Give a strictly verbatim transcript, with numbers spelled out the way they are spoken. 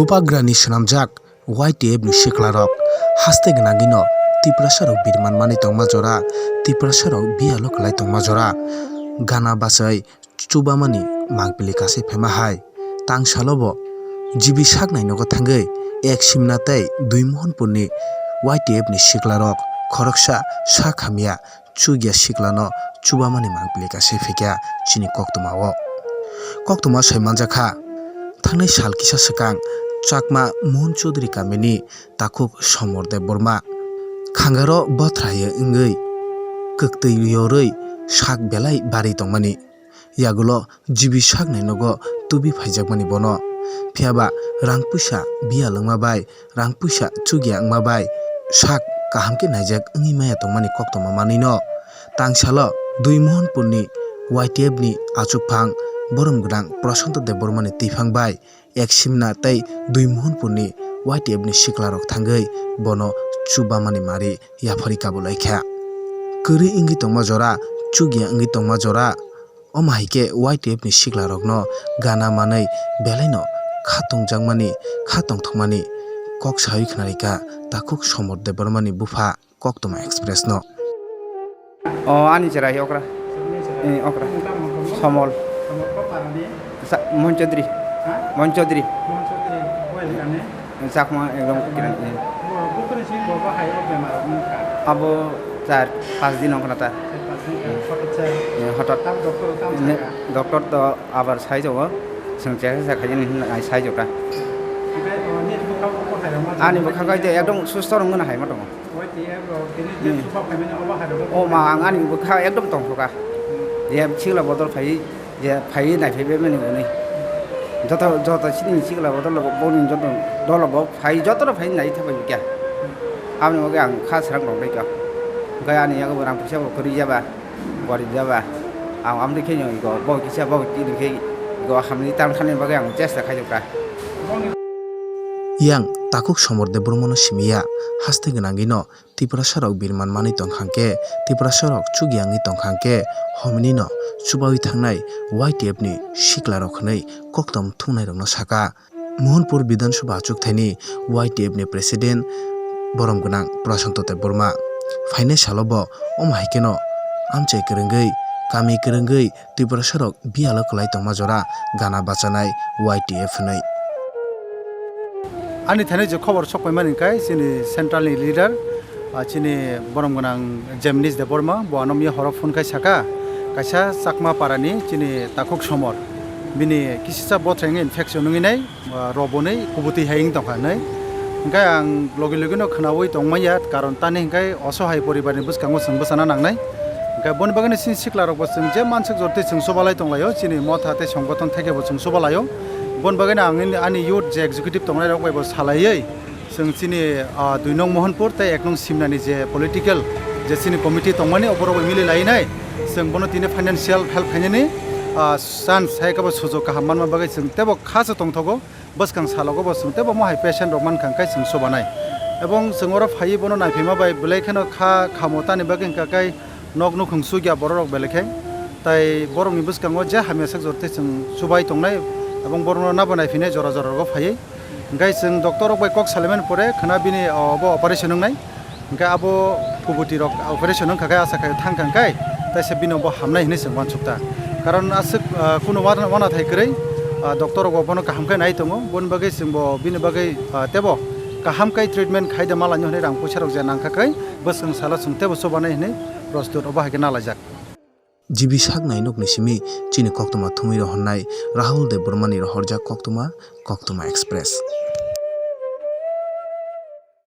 Bubagrani swnamjak Y T F ni siklarok haste gwnangwino Tiprasarok birman manwi tongma jora, Tiprasarok biyalo kwlai tongma jora, gana bachai chubamani mangpili kasai phaima hai. Tangsalobo G B saknai nogo thangwi ek simna tei dui Mohanpurni Y T F ni siklarok khoroksa sak hamya chukya siklano chubamani mangpili kasai phaikha chini koktwmao. Koktwma soi manjakha, thangnai sal kisa swkang Chakma Mohan Chaudhary kamini takhuk Somor Debbarma khangaro bothraye wngwi kwktwi yorwi sak belai barwi tongmani. Yagulo G B saknai nogo tubi phaijakmani bono. Phiyaba rang puisa biyal wngma bai, rang puisa chukya wngma bai sak kaham khe naijak wngwi maya tongmani koktwma manwino. Tangsalo dui Mohanpurni Y T F ni achukphang borom gwnang Prashanto Debbarmani twiphang bai ek simna tei dui Mohanpurni Y T F ni siklarok thangwi bono chubamani mari yaphari kabulaikha. Kwrwi wngwi tongma jora, chukya wngwi tongma jora, omo hai khe Y T F ni siklarokno gana manwi belaino kha tongjakmani, kha tongthokmani kok sawi khnarikha takhuk Somor Debbarmani bupha Koktwma Express no. O ani chwrai okra. Eh, okra. Somol. Sa-, Mohan Chaudhary. Mohan Chaudhary. Chakma ekdom kiran, eh. Abo char pas din wngkha na ta. Eh, hotot. Doctor to abar sai jago. Chwng chesa khaijani hinwi ai sai jokha. Ani bwkha kai de ekdom susto rwngmano hai ma tongo. O ma, ang ani bwkha ekdom tongkha. Je sikla bodol phai, je phai nai phai be mani boni. Joto, joto chini sikla bodol boni joto dolo bo phai, joto no phai nai thapai kya. Aboni bagwi ang kha srang rok dai kha. Hwnkhe ani yago rang puisa bo kwrwi ya ba. Gorib jaba. Ang amtwi khe no ego bo kisa bo tini khe ego hamni tan khani bagwi ang chesta khaijak kha. Yang takhuk Somor Debbarmano simi ya, haste gwnangwi no Tiprasarok birman manwi tongkha hwnkhe, Tiprasarok chukya wngwi tongkha hwnkhe, homini no chubawi thangnai Y T F ni siklarok hwnwi koktom thumnairokno saka. Mohanpur Bidhan Sabha achukthai ni Y T F ni President borom gwnang Prashanto Debbarma phainai salo bo omo hai kheno amchai kwrwngwi, kami kwrwngwi Tiprasarok biyalo kwlai tongma jora gana bachanai Y T F hwnwi. Ani thani je khobor sok paimani hwnkhe chini central ni leader, ah, chini borom gwnang Jemnis Debbarma, bo ano miya horo phone khai saka, kaisa Chakma parani chini takhuk Somor, bini kisisa bothai wngwi infection wngwi nai, ah, roboni kubutwi hai wng tongkha hinwi. Hwnkhe ang logi logi no khwnawi tongmaya, karon tani hwnkhe osohai poribar ni bwskango chwng bwchana nangnai. Hwnkhe boni bagwi no chini sikla rok bo chwng je mansuk jortwi chwng chubalai tonglaio, chini motha tei songgothon theke bo chwng chubalaio. Boni bagwi no ang ani youth je executive tongnai rok bai bo salaiwi, chwng chini, ah, dui nong Mohanpur tei ek nong Simnani je political je chini committee tongmani, oborok bai mili lainai. Chwng bono tini financial help khainani, ah, chance hai khe bo sujok kaham manma bagwi chwng teibo kha se tongthogo. Bwskang salogo bo chwng teibo omo hai patient rok mankha hwnkhe chwng chubanai. Ebong chwng oro phaiwi bono naiphaima bai belai kheno kha khamo tani bagwi hwnkha khe nok nukhung chukya borok rok belai khe. Tai borokni bwskango je hamya sak jora tei chwng chubai tongnai, ebong borokno nabo naiphinai jora jora rogo phaiwi. Hwnkhe chwng doctor rok bai kok salaimani pore khwna bini, o, obo operation wngnai. Hwnkhe abo kubuti rok operation wngkha khe, asa khai thangkha hwnkhe, taisa bino bo hamnai hinwi chwng uansukha. Karon aswk, ah, kunu wana, wanathai kwrwi, ah, doctor rok bo bono kaham khe nai tongo, boni bagwi chwng bo bini bagwi, ah, teibo kaham khe treatment khai de malaino hinwi rang puisa rok je nangkha khe, bwskang salo chwng teibo chubanai hinwi prostut obo hai khe nalaijak. G B saknai nokni simi chini koktwma thumwi rohornai Rahul Debbarmani rohorjak koktwma, Koktwma Express.